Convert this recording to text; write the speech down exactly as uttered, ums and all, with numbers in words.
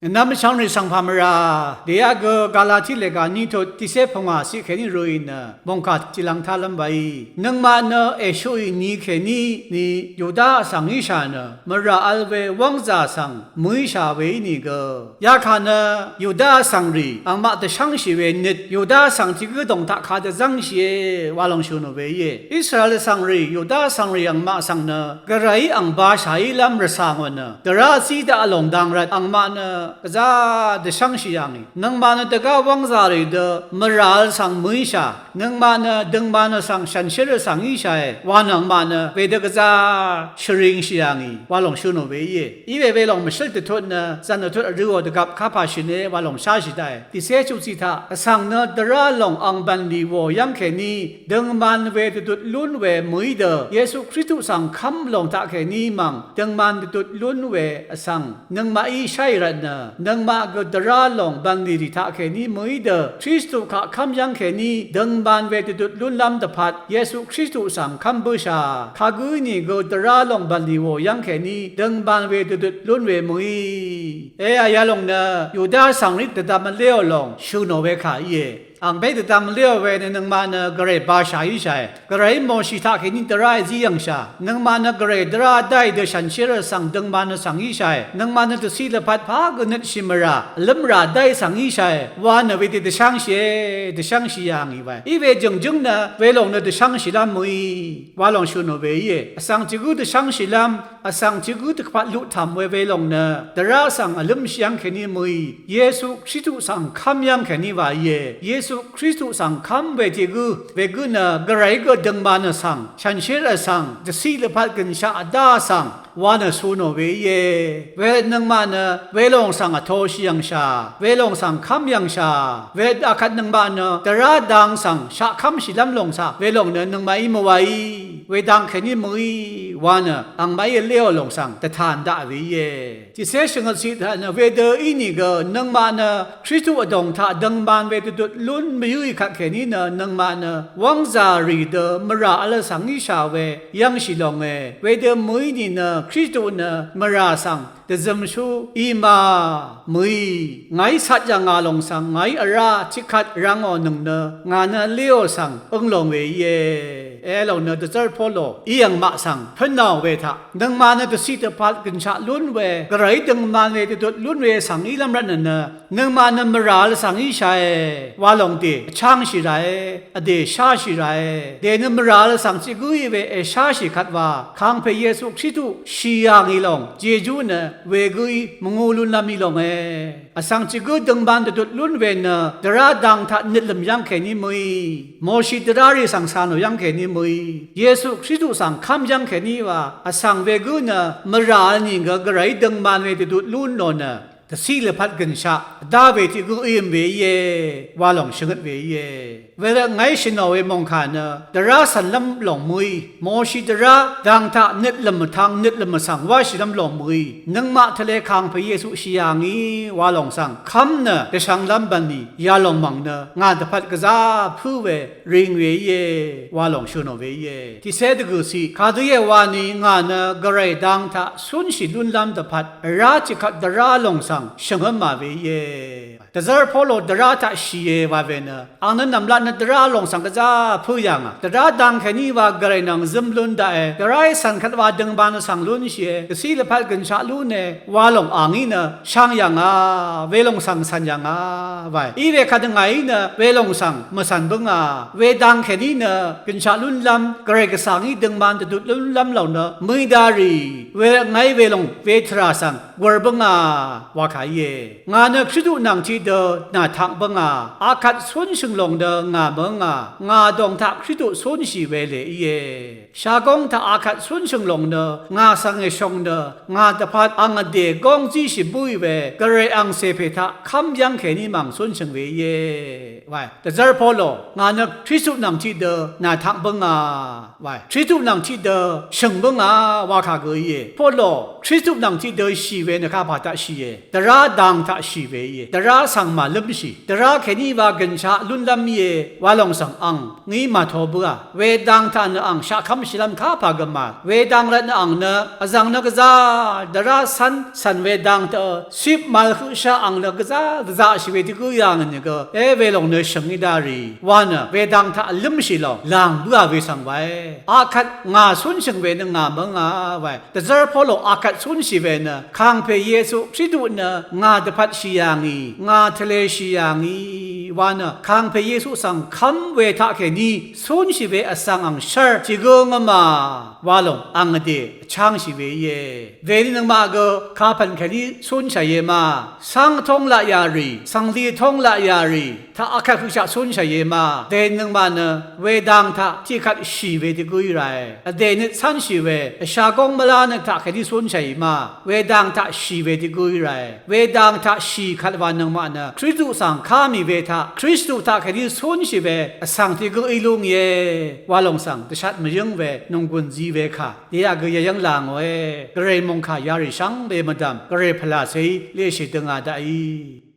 Vnvm vchvngrì svng pà mvrà dèá gø Galati lèga ní tut tiqcé pungwà ciq kèní røì nø mòngkà tiqlvng taqlv́m waí. Nøngmaq nø èshuqì ni kèní ni Yuda vsvng íshà nø mvrà vl we wv́ngzà svng mø̀íshà we ínìgø. Yakà nø Yuda vsvngrì angmaq dvshv́ngshì we nøt Yuda vsvng tiqgǿ dòng taq kadvzv́ngshìe wa lòng shø̀ nò we íe. Israel vsvngrì Yuda vsvngrì angmaq svng nø Gvrayí ang bashàílv́m rvcà ngò nø dvrá zí daq vlòng dang rvt angmaq nø gvzá dvshv́ngshì yà ngì. Nøngmaq nø dvgá wv́ngzà rì dø mvrà vl svng mø̀íshà. Nøngmaq nø døngman vsvng shànshér vsvng íshàe wa nø angmaq nø wedø gvzá shvringshì yà ngì wa lòng shø̀ nò we íe. Iwe welòng mvshǿl dvtut nø zv̀n dvtut vrøò dvgvp kapà shø̀ne wa lòng sháshì daqe. Tiqcé chuqciq taq vsvng nø dvrá lòng ang bv̀nlì wò yv́ng kèní døngman we dvdut lún we mø̀í dø Yesu Kristu svng kv́m lòng taq kèní mv̀ng døngman dvdut lún we vsvng nøngmaqí sháì rvtnø nøngmaq gø dvrá lòng bv̀nlì rì taq kèní mø̀í dø Kristu kaq kv́m yv́ng kèní døngman we dvdut lúnlv́m dvpvt Yesu Kristu svng kv́m bǿshà. Kagǿ nìgø dvrá lòng bv̀nlì wò yv́ng kèní døngman we dvdut lún we mø̀í. Eya yalòng nø Yuda vsvngrì dvdvm vléò lòng shø̀ nò we kà íe. Ang bek dvdvm vléò we nø nøngmaq nø Gvray bashà íshàe. Gvrayí Moshi taq kèní dvrá èzí yv̀ngshà. Nøngmaq nø Gvray dvrá dáì dø shànshér vsvng døngman vsvng íshàe. Nøngmaq nø dvciq lvpat pà gø nøtshì mvrà vlǿmrà dáì svng íshàe wa nø wedø dvshv́ngshìe, dvshv́ngshì yà ngì wae. Iwe jø̀ngjǿng nø welòng nø dvshv́ngshìlv́m mø̀í wa lòng shø̀ nò we íe. Vsvng tiqgǿ dvshv́ngshìlv́m vsvng tiqgǿ dvkvt luqtv̀m we welòng nø dvrá svng vlǿmshì yv́ng kèní mø̀í Yesu Kristu svng kv́m yv́ng kèní wa íe. Yesu Kristu svng kv́m we tiqgǿ wegǿ nø Gvrayí gø døngman vsvng shànshér vsvng dvciq lvpat gø̀nshaq vdá vsvng wa nø su nò we íe. Wervt nøngmaq nø welòng svng vtoshì yv̀ngshà, welòng svng kv́m yv̀ngshà. Wervt akvt nøngmaq nø dvrá dang svng shaq kv́mshìlv́m lòng svng welòng nø nøngmaqí mvwaí wedang kèní mø̀í wa nø angmaqí vléò lòng svng dvtan daq we íe. Tiqcé shvngøt ciq taq nø wedø ínìgø nøngmaq nø Kristu vdòng taq døngman we dvdut lún mvyǿì kvt kèní nø nøngmaq nø wv́ngzà rì dø mvrà vl vsvng íshà we yv́ngshì longe. Wedø mø̀í nìnø Kristu nø mvrà svng dvzømshú í ma mø̀í ngàí cat yv̀ngà lòng svng ngàí vrá tiqkvt rvngò nøng nø ngà nø léò svng ǿng long we íe. Elòng nø dvzv́r Polo í angmaq svng pǿnò we taq nøngmaq nø dvciq dvpvt gø̀nshaq lún we Gvrayí døngman we dvdut lún we svng ílv́m rvtnø nø nøngmaq nø mvrà vl svng íshàe wa lòng dè vchángshì ràe, vdè sháshì ràe. Dè nø mvrà vl svng tiqgǿí we èsháshì kvt wa kangpè Yesu Kristu shì yà ngì lòng jejú nø wegǿí mvngú lúnlv́m í longe. Vsvng tiqgǿ døngman dvdut lún we nø dvrá dang taq nøtlø̀m yv́ng kèní mø̀í, Moshi dvrá rì svng cà nò yv́ng kèní mø̀í, Yesu Kristu svng kv́m yv́ng kèní wa vsvng wegǿ nø mvrà vl nìgø Gvrayí døngman we dvdut lún nò nø dvciq lvpat gø̀nshaq vdá we tiq gǿ ívm we íe wa lòng shvngøt we íe. Wervt ngàí shø̀nò we mòngkà nø dvrá cv̀nlv́m lòng mø̀í, Moshi dvrá dang taq nøtlø̀m vtvng nøtlø̀m vsvng wáshìlv́m lòng mø̀í, nøngmaq tvle kangpè Yesu shì yà ngì wa lòng svng kv́m nø dvshvnglv́m bv̀nlì yalòng mv̀ng nø ngà dvpvt gvzá pǿ we ring we íe wa lòng shø̀nò we íe. Tiqcé dvgø̀ciq kadø íe wani ngà nø Gvray dang taq cúnshì lúnlv́m dvpvt vrá tiqkvt dvrá lòng svng shvngǿma we íe. Dvzv́r Polo dvrá taq shìe wa we nø ang nø nv̀mlat nø dvrá lòng svng gvzá pǿ yà ngà. Dvrá dang kèní wa Gvray nvng zǿm lún daqe. Dvráí cv̀n kvt wa døngba nø svng lúnshìe. Dvciq lvpat gø̀nshaq lúne wa lòng angí nø shang yà ngà, welòng svng cv̀n yà ngà wae. Iwe kadø ngàí nø welòng svng mvcv̀n bǿngà. Wedang kèní nø gø̀nshaq lúnlv́m Gvray gvsvngí døngman dvdut lúnlv́m lòng nø mø̀í darì. Wervt ngàí welòng wetvrà svng gwvr bǿngà wa kà íe. Ngà nø Kristu nvng tiqdø nàtang bǿngà. Akvt cúnshø̀ng lòng dø ngà mø̀ngà. Ngà dòng taq Kristu cúnshì we lè íe. Shagóng taq akvt cúnshø̀ng lòng nø ngà svng èshòng nø ngà dvpvt ang vdè góng zíshì bǿì we Gvray angcè pè taq kv́m yv́ng kèní mv̀ng cúnshø̀ng we íe. Wae, dvzv́r Polo ngà nø Kristu nvng tiqdø nàtang bǿngà. Wae, Kristu nvng tiqdø shø̀ng bǿngà wa kà gø íe. Polo Kristu nvng tiqdø shì we nø kapà taq shìe. Dvrá dang taq shì we íe. Dvrá svng màlǿmshì. Dvrá kèní wa gø̀nshaq lúnlv́m íe. Wa lòng svng ang ngí màtō bǿà. Wedang taq nø ang shaqkv́mshìlv́m kapà gø màvl. Wedang rvt nø ang nø vzv̀ng nø gvzá dvrá cv́n cv̀n wedang taq cip màvl høqshaq ang nø gvzá dvzaqshì we dvgǿ yà ngì gø. E welòng nø shø̀ng í dá rì. Wa nø wedang taq vlǿmshì lòng làng bǿà we svng wae. Akvt ngà cúnshø̀ng we nø ngà mv́ngà wae. Dvzv́r Polo akvt cúnshì we nø Kàngpè Yesu Kristu nø ngà dvpvt shì yà ngì, ngà tvlē shì yà ngì wa nø Kàngpè Yesu svng kv́m we taqkèní cúnshì we vsvng ang shv́r jìgø ngvmà wa lòng ang vdè vchángshì we íe. Dèní nøngmaq gø kapv̀n kèní cúnshàìe ma, cáng tóng laq yà rì, svngli tóng laq yà rì, taq akvt høqshaq cúnshàìe ma, dèní nøngmaq nø wedang taq tiqkvt shì we dvgǿí ràe. Vdè nøt cv́nshì we, vshagóng mvlá nøt taq kèní cúnshàì ma, wedang taq shì we dvgǿí ràe. Wedang taq shì kvt wa nøngmaq nø Kristu svng ká mì we taq, Kristu taq kèní cúnshì we vsvng tiqgǿí lú ngìe. Wa lòng svng dvshat mvyǿng we nònggùn zi we kà dèyaq gø yeyv́ng là ngòe. Gvray mòngkà yarì shvngbe mvdv̀m Gvray pvlàcèí leqshì dønga daqí.